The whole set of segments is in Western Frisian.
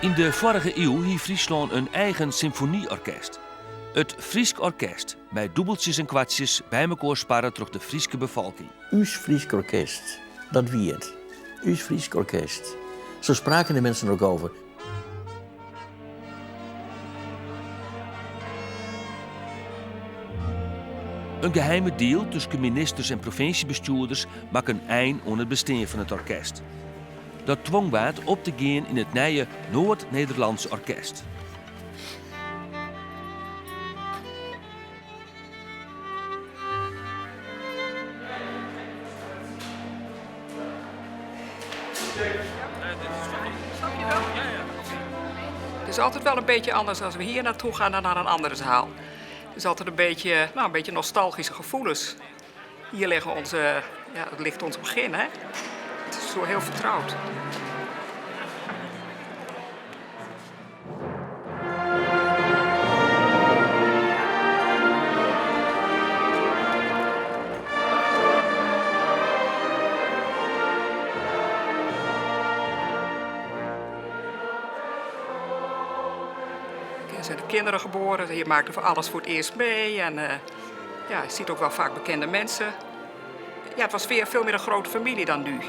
Yn de foarige iuw hie Fryslân in eigen symfonyorkest. It Frysk Orkest, mei dûbeltsjes en kwartsjes by mekoar sparre troch de Fryske befolking. Us Frysk Orkest, dat wie it. Us Frysk Orkest. Zo spraken de mensen er ook over. In geheime deal tusken ministers en provinsjebestjoerders makke in ein oan it bestean fan it orkest. Dat twong waard op te gean yn it nije Noord-Nederlands Orkest. Het is altijd wel een beetje anders als we hier naartoe gaan dan naar een andere zaal. Het is altijd een beetje, nou, een beetje nostalgische gevoelens. Hier liggen onze, ja, het ligt ons begin, hè? Het is zo heel vertrouwd. Hier zijn de kinderen geboren, hier maakten we alles voor het eerst mee. En uh, ja, je ziet ook wel vaak bekende mensen. Ja, het was weer veel meer een grote familie dan nu.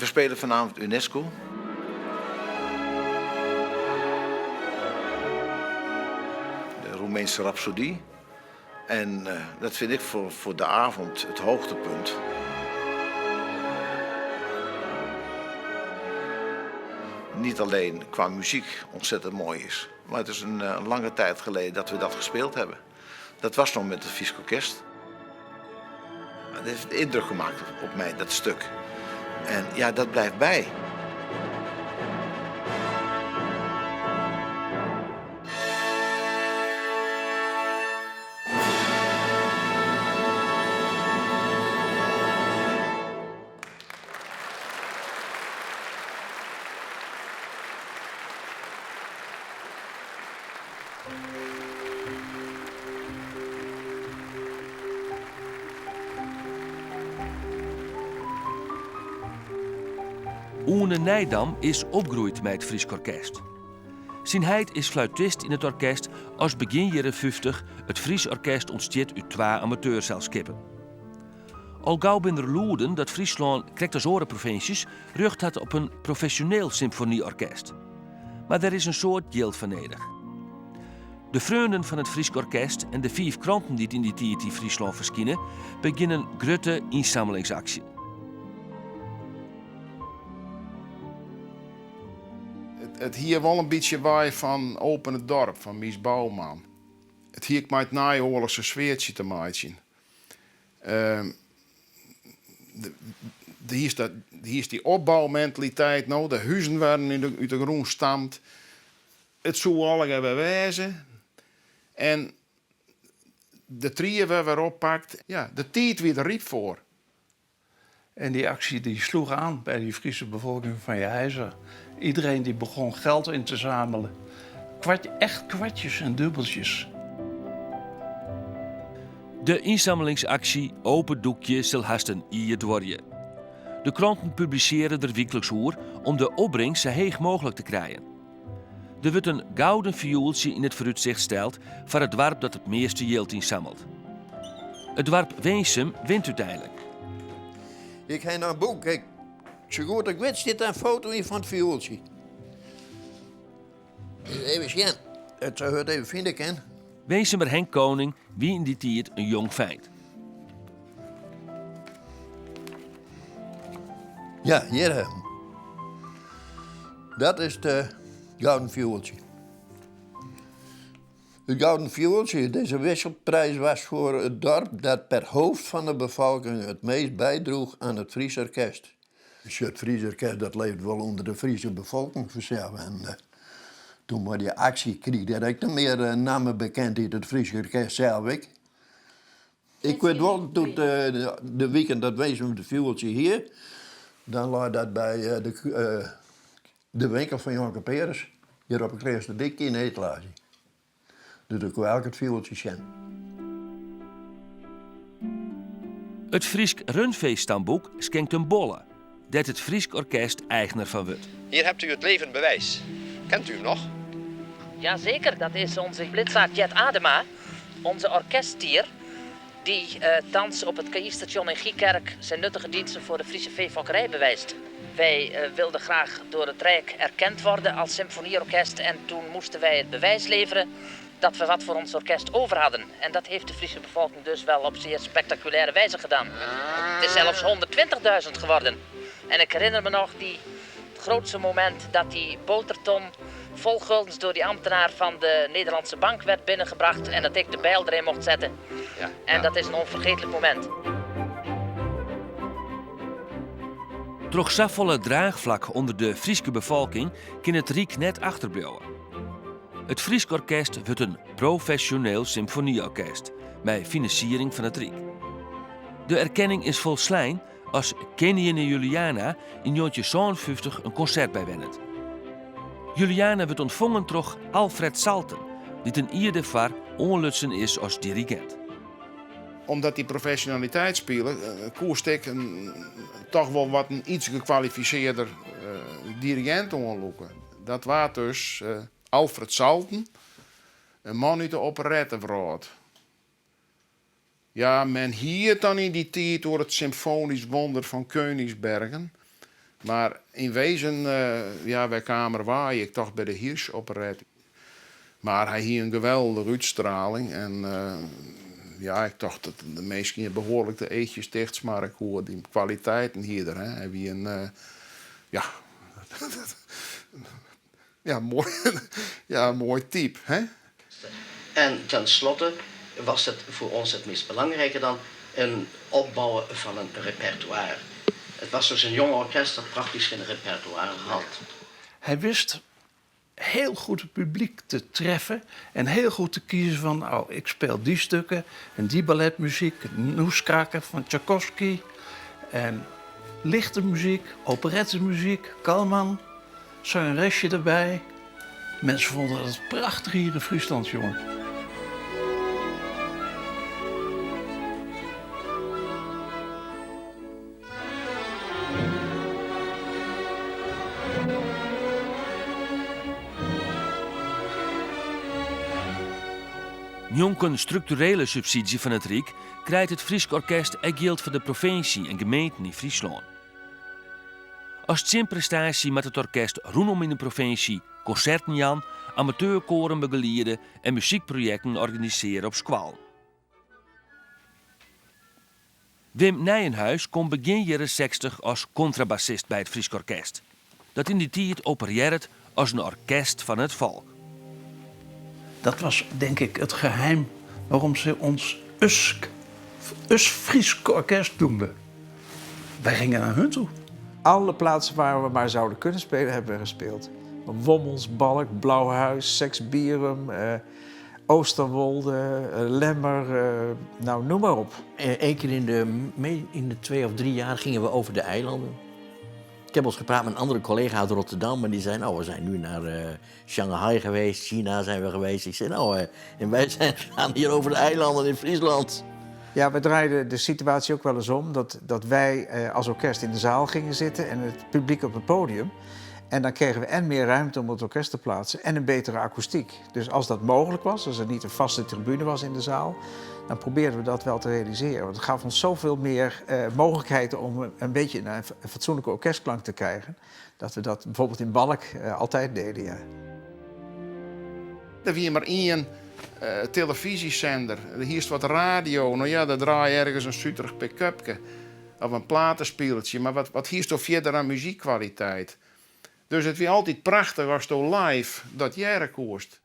We spelen vanavond UNESCO. De Roemeense Rhapsodie. En uh, dat vind ik voor, voor de avond het hoogtepunt. Niet alleen qua muziek ontzettend mooi is, maar het is een, eh, een lange tijd geleden dat we dat gespeeld hebben. Dat was nog met het Frysk Orkest. Dat heeft indruk gemaakt op mij, dat stuk. En ja, dat blijft bij. Oene Nijdam is opgroeid mei it Frysk Orkest. Syn heit is fluitist yn it orkest as begjin jierren 50 it Frysk Orkest ûntstiet út twa amateurselskippen. Al gau binne der lûden dat Fryslân, krekt as oare provinsjes, rjocht hat op in profesjoneel symfonyorkest. Mar dêr is in soad jild foar nedich. De Freonen fan it Frysk Orkest en de fiif kranten dy't yn dy tiid yn Fryslân ferskine, begjinne in grutte ynsammelingsaksje. It hie wol in bytsje wei fan Open het Dorp fan Mies Bouwman. It hie ek mei it neioarlochse sfeartsje te meitsjen. Ehm, hiest dy opboumentaliteit no, de huzen waarden út de grûn stampt. It soe allegear wer wêze. En de trie wer wer oppakt. Ja, de tiid wie der ryp foar. En die actie die sloeg aan bij die Friese bevolking van je IJzer. Iedereen die begon geld in te zamelen. Kwart, echt kwartjes en dubbeltjes. De ynsammelingsaksje Open Doekje sil hast in jier duorje. De kranten publisearje der wykliks oer om de opbringst sa heech mooglik te krijen. Der wurdt in gouden fioeltsje yn it foarútsicht steld foar it doarp dat it measte jild ynsammelt. It doarp Winsum wint úteinlik. Ik ha noch in boek. Ik, sa goed ik wit stiet der in foto yn fan it fioeltsje. Even sjen. It soe it even fine kin. Winsumer Henk Koning wie yn dy tiid in jong feint. Ja, hjir. Dat is de gouden fioeltsje. Het gouden fioeltsje, deze wisselprijs was voor het dorp dat per hoofd van de bevolking het meest bijdroeg aan het Fries Orkest. Het Fries Orkest dat leeft wol ûnder de Friese befolking fansels. En Toen mei dy aksje krige der ek noch mear nammebekendheid, it Frysk Orkest sels ek. Ik wit wol, doe't de wiken dat Winsum it fioeltsje hie, dan lei dat by de winkel fan Jan Couperus, hjir op de Kleasterdyk yn de etalaazje. Dus ik koe elk it fioeltsje sjen. It Frysk Rundveestamboek skinkt in bolle, dêr't it Frysk Orkest eigner fan wurdt. Hier hebt u het levend bewijs. Kent u hem nog? Jazeker, dat is onze blitsaard Jet Adema, onze orkestdier, die thans op het KI-station in Giekerk zijn nuttige diensten voor de Friese veefokkerij bewijst. Wij wilden graag door het Rijk erkend worden als symfonieorkest en toen moesten wij het bewijs leveren dat we wat voor ons orkest over hadden. En dat heeft de Friese bevolking dus wel op zeer spectaculaire wijze gedaan. Het is zelfs 120.000 geworden. En ik herinner me nog die het grootste moment dat die boterton vol guldens door die ambtenaar van de Nederlandse bank werd binnengebracht en dat ik de bijl erin mocht zetten. Ja, en dat is een onvergetelijk moment. Troch safolle draachflak ûnder de Fryske befolking kin it Ryk net achterbliuwe. It Frysk Orkest wurdt in profesjoneel symfonyorkest mei finansiering fan it Ryk. De erkenning is folslein as Keninginne Juliana yn 1957 in konsert bywennet. Juliana wurdt ûntfongen troch Alfred Salten, dy't in jier dêrfoar oanlutsen is as dirigint. Omdat dy profesjonaliteit spile, koest ek in toch wol wat in iets gekwalifisearder dirigint oanlûke. Dat waard dus Alfred Salten, in man út de operettewrâld. Ja, men hie it dan yn dy tiid oer it symfonysk wonder fan Königsbergen, mar yn wezen, ja, wêr kaam er wei? Ik tocht by de Hirsch-operette. Mar hy hie in geweldige útstraling en ja, ik tocht dat de minsken hjir behoarlik de eachjes tichtsmarre koe. Dy kwaliteiten hie er, hè. Hy wie in, ja, ja, moai, ja, moai type, hè. En tenslotte was het voor ons het meest belangrijke dan een opbouwen van een repertoire. Het was dus een jong orkest dat praktisch geen repertoire had. Hij wist heel goed het publiek te treffen en heel goed te kiezen van, oh, ik speel die stukken en die balletmuziek, Nussknacker van Tchaikovsky en lichte muziek, operettemuziek, Kalman, zangeresje erbij. Mensen vonden het prachtig hier in Friesland, jongen. Njonken strukturele subsydzje fan it Ryk krijt it Frysk Orkest ek jild fan de provinsje en gemeenten yn Fryslân. As tsjinprestaasje moat it orkest rûnom yn de provinsje konserten jaan, amateurkoaren begeliede en muzykprojekten organisearje op skoallen. Wim Nijenhuis komt begjin jierren 60 as kontrabassist by it Frysk Orkest, dat yn dy tiid operearret as in orkest fan it folk. Dat was denk ik het geheim waarom ze ons Usk, Us Frysk Orkest noemden. Wij gingen naar hun toe. Alle plaatsen waar we maar zouden kunnen spelen, hebben we gespeeld. Wommels, Balk, Blauwhuis, Sexbierum, Oosterwolde, Lemmer, nou noem maar op. Eén keer in de 2 of 3 jaar gingen we over de eilanden. Ik heb eens gepraat met een andere collega uit Rotterdam en die zei, nou, we zijn nu naar Shanghai geweest, China zijn we geweest. Ik zei, nou, en wij zijn gaan hier over de eilanden in Friesland. Ja, we draaiden de situatie ook wel eens om dat wij als orkest in de zaal gingen zitten en het publiek op het podium. En dan kregen we en meer ruimte om het orkest te plaatsen en een betere akoestiek. Dus als dat mogelijk was, als er niet een vaste tribune was in de zaal, dan probeerden we dat wel te realiseren. Want het gaf ons zoveel meer mogelijkheden om een beetje een fatsoenlijke orkestklank te krijgen, dat we dat bijvoorbeeld in Balk altijd deden, ja. Der wie mar ien telefyzjesender. Hjir is wat radio. No ja, dêr draai ergens in suterich pick-upke. Of in platenspielertsje. Mar wat hiest fierder oan muzykkwaliteit? Dus it wie altyd prachtich asto live dat hearre koest.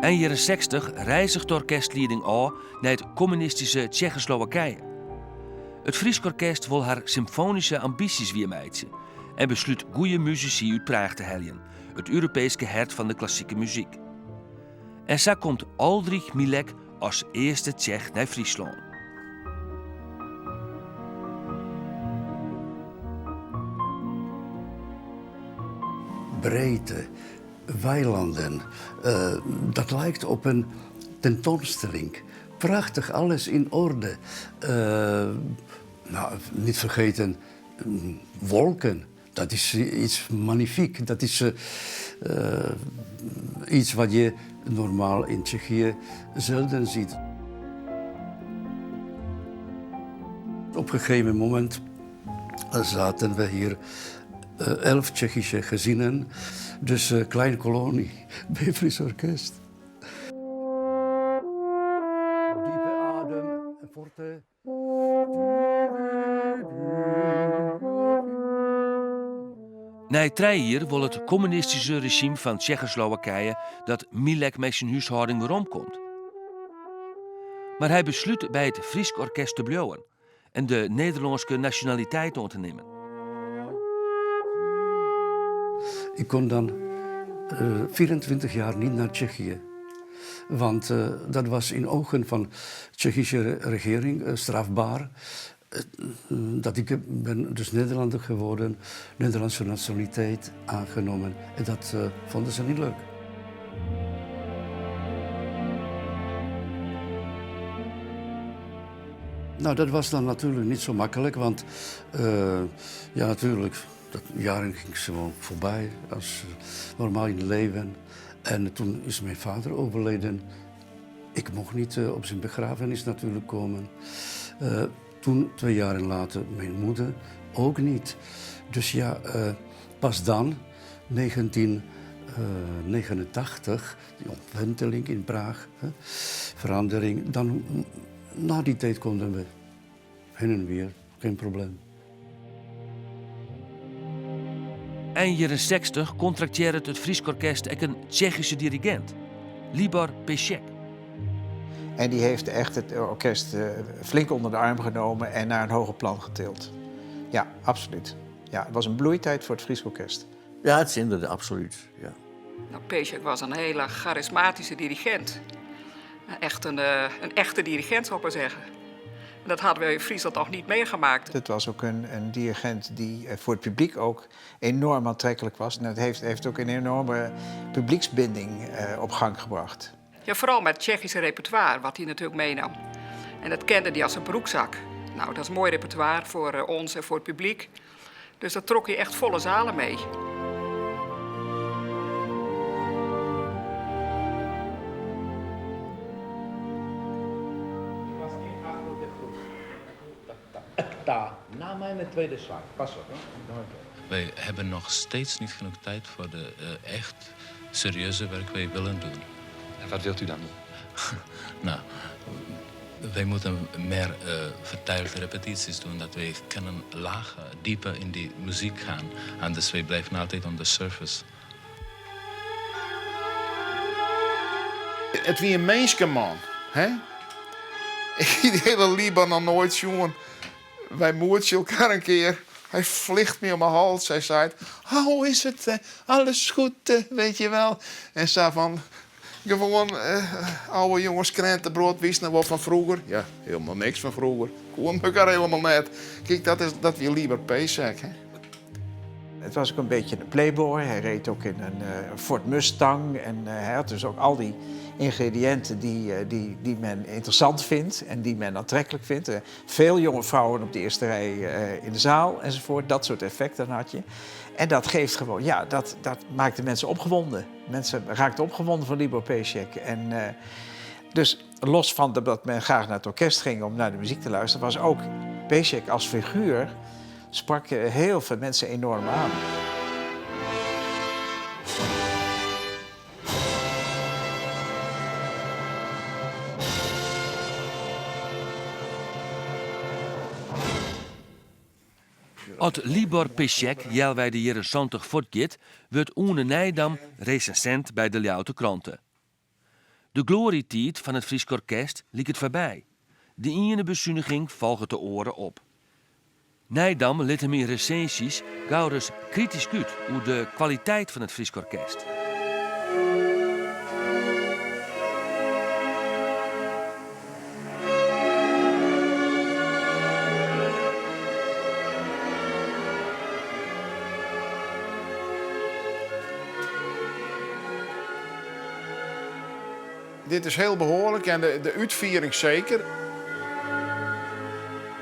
Ein jierren 60 reizget de orkestlieding ôf nei it kommunistyske Tsjechoslowakije. It Frysk Orkest wol har symfoanyske ambysjes wiermeitsje. en beslút goeie musisy út Praach te heljen, it Europeeske hert fan de klassike muzyk. En sa komt Oldrich Milek as earste Tsjech nei Fryslân. Breedte, weilanden, dat lijkt op een tentoonstelling. Prachtig, alles in orde. Nou, niet vergeten wolken. Dat is iets magnifiek. Dat is iets wat je normaal in Tsjechië zelden ziet. Op een gegeven moment zaten we hier 11 Tsjechische gezinnen. Dus een kleine kolonie bij Fries Orkest. Diepe adem, forte. Nei trije jier wol it kommunistyske rezjym fan Tsjechoslowakije dat Milek mei syn húshâlding weromkomt. Mar hy beslút by it Frysk Orkest te bliuwen en de Nederlânske nasjonaliteit oan te nimmen. Ik kon dan 24 jaar niet naar Tsjechië. Want dat was in ogen van Tsjechische regering strafbaar. Dat ik ben dus Nederlander geworden, Nederlandse nationaliteit aangenomen. En dat vonden ze niet leuk. Nou, dat was dan natuurlijk niet zo makkelijk, want ja, natuurlijk, dat jaren ging gewoon voorbij als normaal in het leven. En toen is mijn vader overleden. Ik mocht niet op zijn begrafenis natuurlijk komen. Toen, 2 jaar later, mijn moeder ook niet. Dus ja, pas dan, 1989, die omwenteling in Praag, hè, verandering. Dan, na die tijd konden we heen en weer, geen probleem. Ein jierren 60 kontraktearret it Frysk Orkest ek in Tsjechyske dirigint, Libor Pesek. En die heeft echt het orkest flink onder de arm genomen en naar een hoger plan getild. Ja, absoluut. Ja, het was een bloeitijd voor het Frysk Orkest. Ja, het zinderde, absoluut. Ja. Nou, Pesek was een hele charismatische dirigent. Echt een echte dirigent, zou ik maar zeggen. En dat hadden we in Friesland nog niet meegemaakt. Het was ook een dirigent die voor het publiek ook enorm aantrekkelijk was. En dat heeft ook een enorme publieksbinding op gang gebracht. Ja, vooral met het Tsjechische repertoire, wat hij natuurlijk meenam. En dat kende hij als zijn broekzak. Nou, dat is mooi repertoire voor ons en voor het publiek. Dus dat trok hij echt volle zalen mee. Na mijn tweede slag. Pas op, hè. Wij hebben nog steeds niet genoeg tijd voor de echt serieuze werk wij willen doen. En wat wilt u dan doen? Nou, wij moeten meer vertaalde repetities doen, dat wij kunnen lager, dieper in die muziek gaan. Anders wij blijven altijd on the surface. Het wie een menskenman, hè? Ik hie de hele Libor noch noait sjoen. Wy moetsje elkaar een keer. Hy vliegt my om 'e hals. Hy seit, oh, hoe is het? Alles goed, weet je wel. En sa fan, gewoan, oude jongens, krentenbrood, wist noch wol fan froeger? Ja, hielendal niks fan froeger. Koenen elkaar hielendal net. Kijk, dat wie Libor Pesek, hè? Het was ook een beetje een playboy. Hij reed ook in een Ford Mustang. En hij had dus ook al die ingrediënten die men interessant vindt en die men aantrekkelijk vindt. Veel jonge vrouwen op de eerste rij in de zaal enzovoort. Dat soort effecten had je. En dat geeft gewoon, ja, dat maakt de mensen opgewonden. Mensen raakten opgewonden van Libor Pesek. En dus los van dat men graag naar het orkest ging om naar de muziek te luisteren, was ook Pesek als figuur sprak heel veel mensen enorm aan. As Libor Pesek healwei de jierren 70 fuortgiet, wurdt Oene Nijdam resensint by de Ljouwerter Krante. De glorietiid fan it Frysk Orkest liket foarby. De iene besuniging folget de oare op. Nijdam lit him yn resinsjes gauris kritysk út oer de kwaliteit fan it Frysk Orkest. Dit is heel behoarlik en de útfiering seker.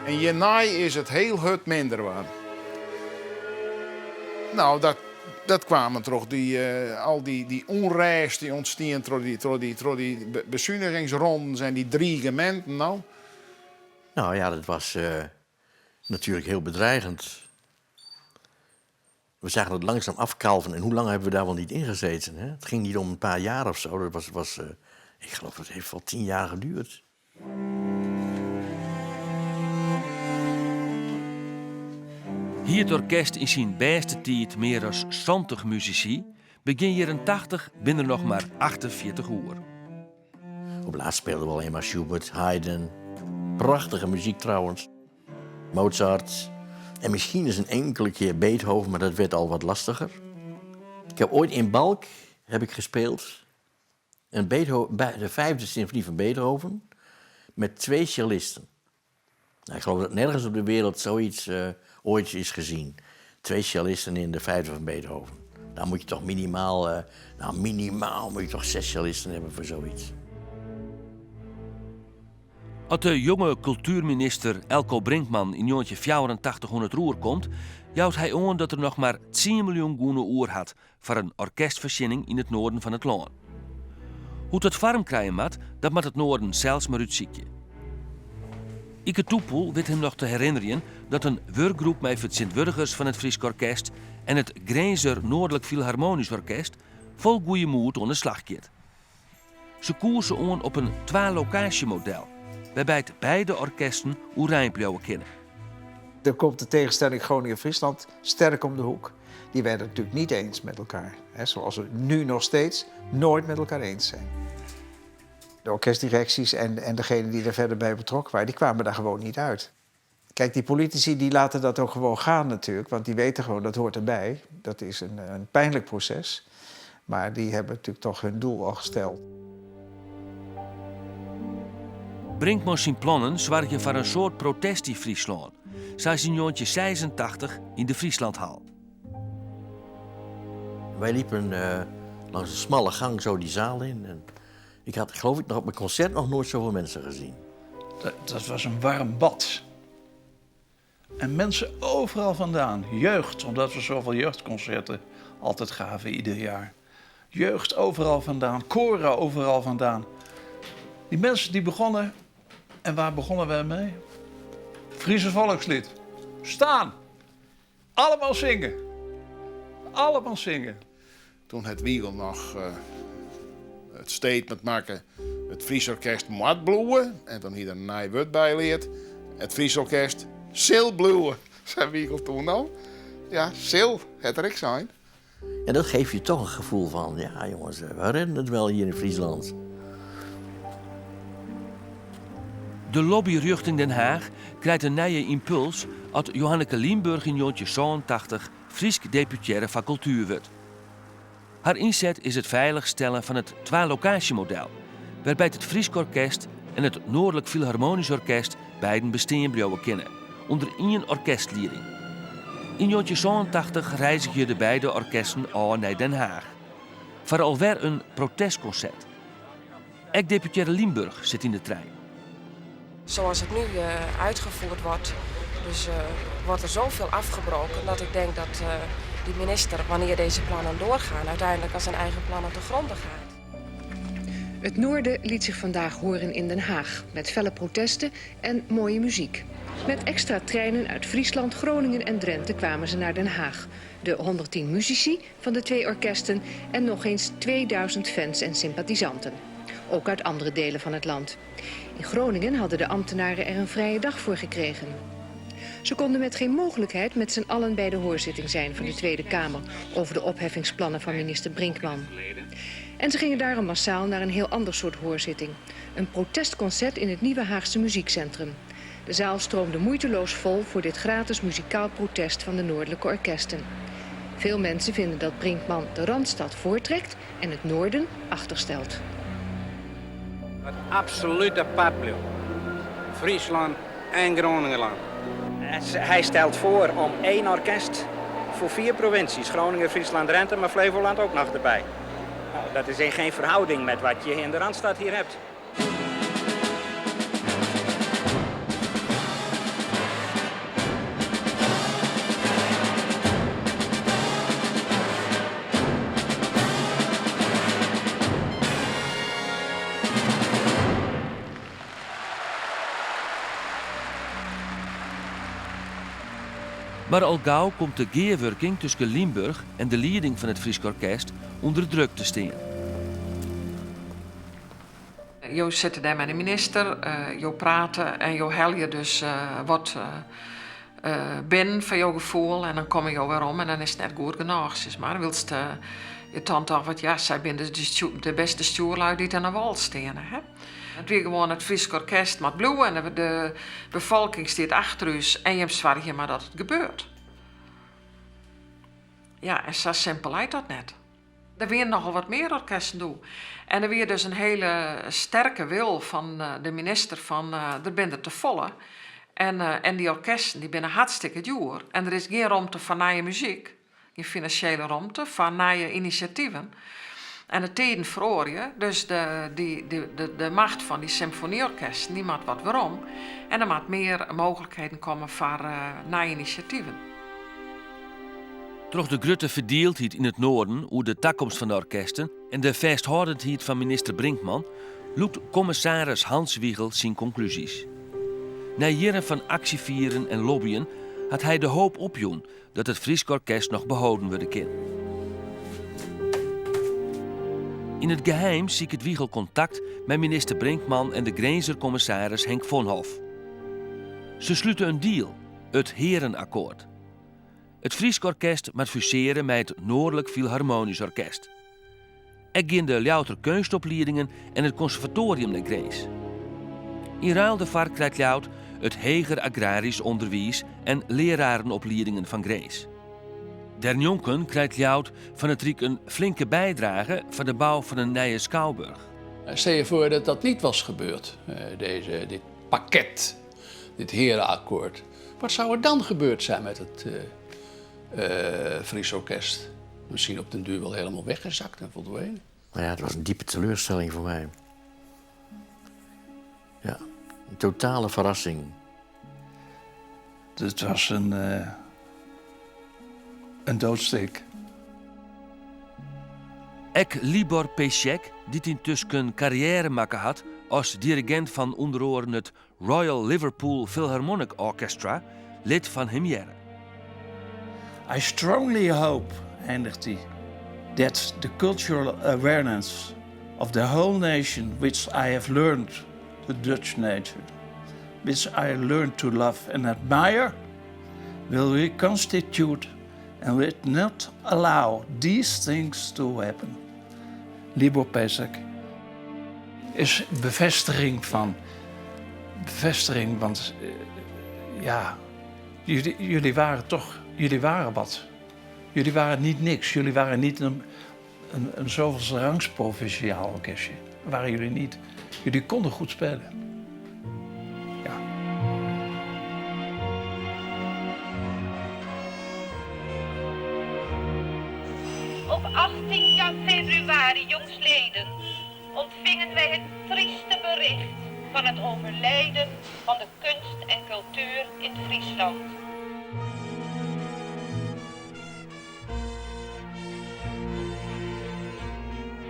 En hjirnei is it heel hurd minder wurden. No, dat, dat kwamen troch dy, al dy, dy ûnrêst dy't ûntstien troch dy, troch dy, troch dy besunigingsrondens en dy drigementen, no. Nou ja, dat was natuurlijk heel bedreigend. We zagen het langzaam afkalven en hoe lang hebben we daar wel niet in gezeten? Hè? Het ging niet om een paar jaar of zo. Dat was, was uh, ik geloof dat heeft wel 10 jaar geduurd. Hie it orkest yn syn bêste tiid mear as 70 musisy, begjin jierren 80 binne der noch mar 48 oer. Op laatst speelden we alleen maar Schubert, Haydn. Prachtige muziek trouwens. Mozart. En misschien eens een enkele keer Beethoven, maar dat werd al wat lastiger. Ik heb ooit in Balk heb ik gespeeld. Een Beethoven, de vijfde symfonie van Beethoven. Met twee cellisten. Nou, ik geloof dat nergens op de wereld zoiets uh, ooit is gezien. Twee cellisten in de vijfde van Beethoven. Dan moet je toch minimaal, uh, nou minimaal moet je toch zes cellisten hebben voor zoiets. As de jonge kultuerminister Elko Brinkman yn 1984 oan it roer komt, jout hy oan dat er noch mar tsien miljoen gûne oer hat foar in orkestfoarsjenning yn it noarden fan it lân. Hoe't dat foarm krije moat, dat moat it noarden sels mar útsykje. Ike Toepoel wit him noch te herinnerjen dat in wurkgroep mei fertsjintwurdigers fan it Frysk Orkest en it Grinzer Noardlik Filharmonysk Orkest fol goeie moed oan 'e slach giet. Se koerse oan op in twa-lokaasjemodel, wêrby't beide orkesten oerein bliuwe kinne. Der komt de tegenstelling Groningen-Friesland sterk om de hoek. Die werden het natuurlijk niet eens met elkaar. Hè, zoals we nu nog steeds nooit met elkaar eens zijn. De orkestdirecties en, en degenen die er verder bij betrokken waren, die kwamen daar gewoon niet uit. Kijk, die politici die laten dat ook gewoon gaan natuurlijk, want die weten gewoon dat hoort erbij. Dat is een, een pijnlijk proces. Maar die hebben natuurlijk toch hun doel al gesteld. Brinkman syn plannen soargje foar in soad protest yn Fryslân, sa as yn 1986 yn de Frieslandhal. Wij liepen uh, langs een smalle gang zo die zaal in. En ik had geloof ik nog op mijn concert nog nooit zoveel mensen gezien. Dat, dat was een warm bad. En mensen overal vandaan. Jeugd, omdat we zoveel jeugdconcerten altijd gaven ieder jaar. Jeugd overal vandaan, koren overal vandaan. Die mensen die begonnen, en waar begonnen wij mee? Friese volkslied. Staan! Allemaal zingen. Allemaal zingen. Toen het Wiegel noch uh, it statement makke, it Fries Orkest moat bliuwe. En dan hie er in nij wurd by leard. It Fries Orkest sil bliuwe, sei Wiegel toen al. Ja, sil, hat er ek sein. En dat geeft je toch een gevoel van, ja jongens, we redden het wel hier in Friesland. De lobby rjochting Den Haag krijt in nije ympuls as Johanneke Liemburg yn 1987 Frysk deputearre foar kultuer wurdt. Har ynset is it feilichstellen fan it twa-lokaasjemodel, wêrby't it Frysk Orkest en it Noardlik Filharmonysk Orkest beiden bestean bliuwe kinne ûnder ien orkestlieding. Yn 1987 reizgje de beide orkesten ôf nei Den Haag foar alwer in protestkonsert. Ek deputearre Liemburg sit yn de trein. Zoals het nu uh, uitgevoerd wordt, dus uh, wordt er zoveel afgebroken dat ik denk dat uh, die minister, wanneer deze plannen doorgaan, uiteindelijk aan zijn eigen plannen te gronde gaat. Het Noorden liet zich vandaag horen in Den Haag met felle protesten en mooie muziek. Met extra treinen uit Friesland, Groningen en Drenthe kwamen ze naar Den Haag. De 110 muzici van de twee orkesten en nog eens 2000 fans en sympathisanten. Ook uit andere delen van het land. In Groningen hadden de ambtenaren er een vrije dag voor gekregen. Ze konden met geen mogelijkheid met z'n allen bij de hoorzitting zijn van de Tweede Kamer over de opheffingsplannen van minister Brinkman. En ze gingen daarom massaal naar een heel ander soort hoorzitting. Een protestconcert in het nieuwe Haagse muziekcentrum. De zaal stroomde moeiteloos vol voor dit gratis muzikaal protest van de noordelijke orkesten. Veel mensen vinden dat Brinkman de Randstad voortrekt en het noorden achterstelt. Wat absoluut apart bliuwt. Fryslân en Groningerland. Hy stelt foar om één orkest foar vier provinsjes, Groningen, Friesland, Drenthe, maar Flevoland ook nog erbij. Nou, dat is in geen verhouding met wat je in de Randstad hier hebt. Mar al gau komt de gearwurking tusken Liemburg en de lieding fan it Frysk Orkest ûnder druk te stean. Jo sitte dêr mei de minister, jo prate en jo helje dus wat binnen foar jo gefoel en dan komme jo werom en dan is it net goed genôch, sis mar. Wylst je dan toch wat, ja, sy binne de bêste stjoerlui dy't oan de wâl steane, hè. It wie gewoan it Frysk Orkest moat bliuwe en de befolking stiet achter ús en jim soargje mar dat it gebeurt. Ja, en sa simpel leit dat net. Der wiene nochal wat mear orkesten doe. En der wie dus in hiele sterke wil fan de minister fan der binne der te folle. En, en dy orkesten dy binne hartstikke djoer. En der is gjin romte foar nije muzyk, gjin finansjele romte foar nije inisjativen. En de tiden feroarje, dus de, dy, de, de macht fan dy symfonyorkesten dy moat wat werom. En der moat mear mooglikheden komme foar nije inisjativen. Troch de grutte ferdieldheid yn it Noarden oer de takomst fan de orkesten en de fêsthâldendheid fan minister Brinkman lûkt kommissaris Hans Wiegel syn konklúzjes. Nei jierren fan aksjefieren en lobbyen hat hy de hoop opjûn dat it Frysk Orkest noch beholden wurde kin. Yn it geheim siket Wiegel kontakt mei minister Brinkman en de Grinzer kommissaris Henk Vonhoff. Se slute in deal, it Herenakkoord. It Frysk Orkest moat fusearje mei it Noardlik Filharmonysk Orkest. Ek gean de Ljouwerter keunstopliedingen en it konservatoarium nei Grins. Yn ruil dêrfoar krijt Ljouwert it heger agrarysk ûnderwiis en leararenopliedingen fan Grins. Dêrnjonken krijt Ljouwert fan it Ryk in flinke bydrage foar de bou fan in nije skouburch. Stel je voor dat dat niet was gebeurd, deze, dit pakket, dit herenakkoord. Wat zou er dan gebeurd zijn met het uh, Fries Orkest? Misschien op den duur wel helemaal weggezakt en verdwenen. Nou ja, het was een diepe teleurstelling voor mij. Ja, een totale verrassing. Het was een, uh, een doodsteek. Ek Libor Pesek, dy't yntusken karriêre makke hat as dirigint fan ûnder oaren it Royal Liverpool Philharmonic Orchestra, lit fan him hearre. I strongly hope, eindigt hy, that the cultural awareness of the whole nation which I have learned, the Dutch nation, which I learned to love and admire, will reconstitute and will not allow these things to happen. Libor Pesek is bevestiging van bevestiging, want eh, ja, jullie, jullie waren toch, jullie waren wat. Jullie waren niet niks, jullie waren niet een, een, een zoveelste rangs provinciaal orkestje. Dat waren jullie niet. Jullie konden goed spelen. Ja. Op 18 februari jongstleden ontvingen wij het trieste bericht van het overlijden van de kunst en cultuur in Friesland.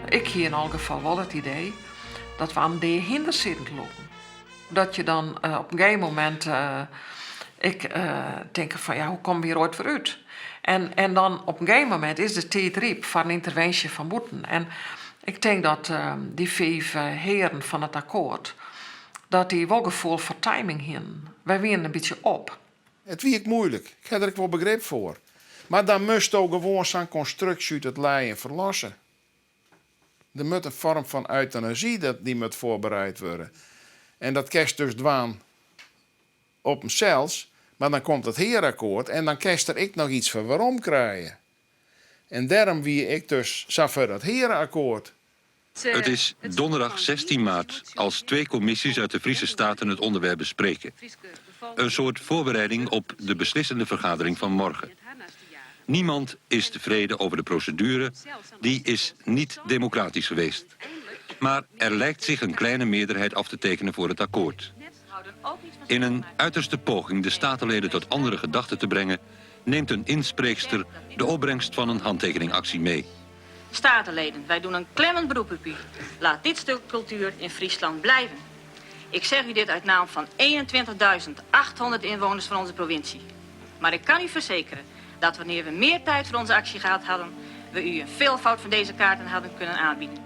Ik hie yn alle gefal wol it idee dat we oan dea hynders sieten te lûken. Dat je dan uh, op in gegeven momint uh, ik uh, tinke fan ja, hoe komme we hjir oait wer út? En, en dan op in gegeven momint is de tiid ryp foar in yntervinsje fan bûten. En ik tink dat dy fiif hearen fan it akkoart, dat dy wol gefoel foar timing hienen. Wy wienen in bytsje op. It wie ek muoilik, ik ha der ek wol begrip foar. Mar dan moatsto gewoan sa'n konstruksje út it lijen ferlosse. Der moat in foarm fan eutanasy dat dy moat foarbereid wurde. En dat kinst dus dwaan. op himsels, mar dan komt it hearakkoart en dan kinst der ek noch iets foar werom krije. En dêrom wie ik dus sa foar dat heareakkoart. Het is donderdag 16 maart als twee commissies uit de Friese Staten het onderwerp bespreken. Een soort voorbereiding op de beslissende vergadering van morgen. Niemand is tevreden over de procedure, die is niet democratisch geweest. Maar er lijkt zich een kleine meerderheid af te tekenen voor het akkoord. In een uiterste poging de statenleden tot andere gedachten te brengen... neemt een inspreekster de opbrengst van een handtekeningactie mee. Statenleden, wij doen een klemmend beroep op u. Laat dit stuk cultuur in Friesland blijven. Ik zeg u dit uit naam van 21.800 inwoners van onze provincie. Maar ik kan u verzekeren dat wanneer we meer tijd voor onze actie gehad hadden... we u een veelvoud van deze kaarten hadden kunnen aanbieden.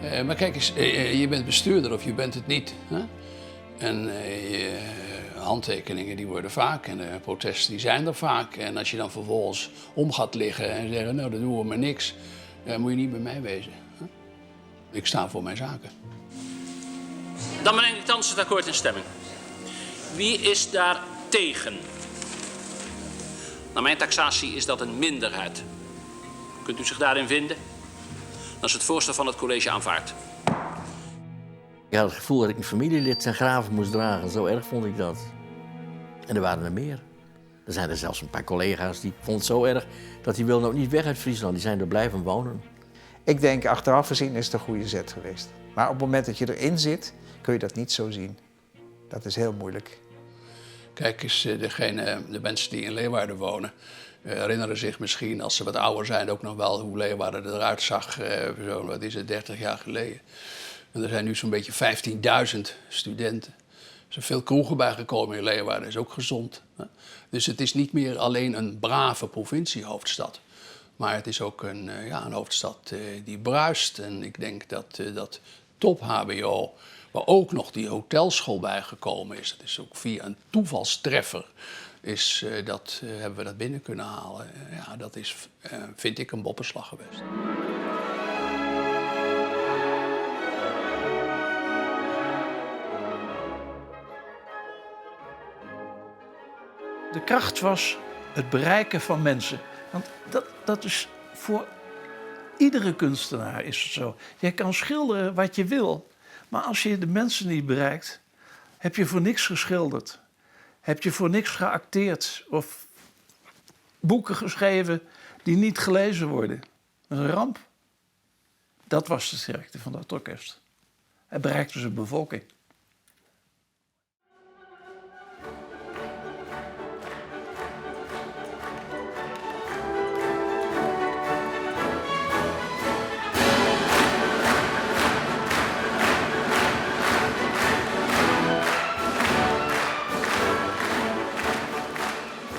Eh, maar kijk eens, eh, eh, je bent bestuurder of je bent het niet. Hè? En handtekeningen die worden vaak en de protesten die zijn er vaak. En als je dan vervolgens om gaat liggen en zeggen, nou dat doen we maar niks, dan moet je niet bij mij wezen. Hè? Ik sta voor mijn zaken. Dan breng ik thans het akkoord in stemming. Wie is daar tegen? Naar mijn taxatie is dat een minderheid. Kunt u zich daarin vinden? Dan is het voorstel van het college aanvaard. Ik had het gevoel dat ik een familielid zijn graven moest dragen. Zo erg vond ik dat. En er waren er meer. Er zijn er zelfs een paar collega's die vonden het zo erg dat die wilden ook niet weg uit Friesland. Die zijn er blijven wonen. Ik denk achteraf gezien is het een goede zet geweest. Maar op het moment dat je erin zit, kun je dat niet zo zien. Dat is heel moeilijk. Kijk eens, eh, degene, de mensen die in Leeuwarden wonen, eh, herinneren zich misschien als ze wat ouder zijn ook nog wel hoe Leeuwarden eruit zag. Eh, zo, wat is het, 30 jaar geleden. En er zijn nu zo'n beetje 15.000 studenten. Er zijn veel kroegen bijgekomen in Leeuwarden, is ook gezond. Dus het is niet meer alleen een brave provinciehoofdstad. Maar het is ook een, ja, een hoofdstad die bruist. En ik denk dat dat top-HBO, waar ook nog die hotelschool bijgekomen is, dat is ook via een toevalstreffer, is, dat, hebben we dat binnen kunnen halen. Ja, dat is, vind ik, een boppenslag geweest. De kracht was het bereiken van mensen. Want dat, dat is voor iedere kunstenaar is het zo. Jij kan schilderen wat je wil, maar als je de mensen niet bereikt, heb je voor niks geschilderd. Heb je voor niks geacteerd of boeken geschreven die niet gelezen worden. Dat is een ramp. Dat was de sterkte van dat orkest. Hij bereikte zijn bevolking.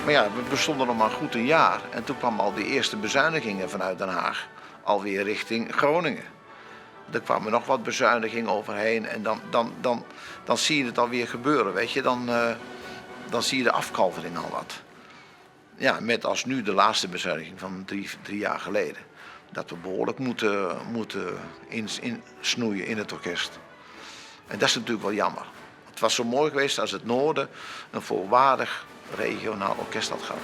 Maar ja, we bestonden nog maar goed een jaar. En toen kwamen al die eerste bezuinigingen vanuit Den Haag alweer richting Groningen. Er kwamen nog wat bezuinigingen overheen en dan, dan, dan, dan zie je het alweer gebeuren, weet je. Dan, uh, dan zie je de afkalvering al wat. Ja, met als nu de laatste bezuiniging van drie, drie jaar geleden. Dat we behoorlijk moeten, moeten insnoeien in het orkest. En dat is natuurlijk wel jammer. Het was zo mooi geweest als het noorden een volwaardig regionaal orkest had gehad.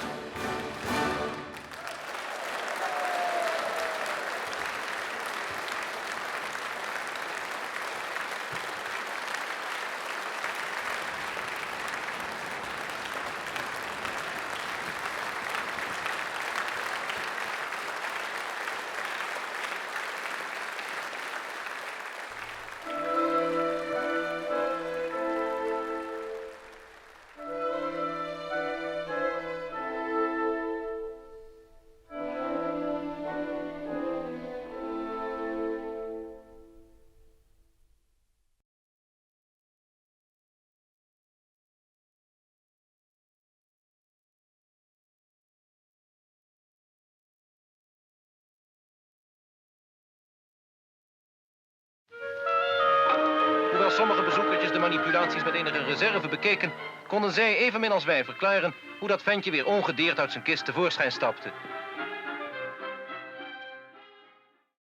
Hoewel sommige bezoekertjes de manipulaties met enige reserve bekeken, konden zij evenmin als wij verklaren hoe dat ventje weer ongedeerd uit zijn kist tevoorschijn stapte.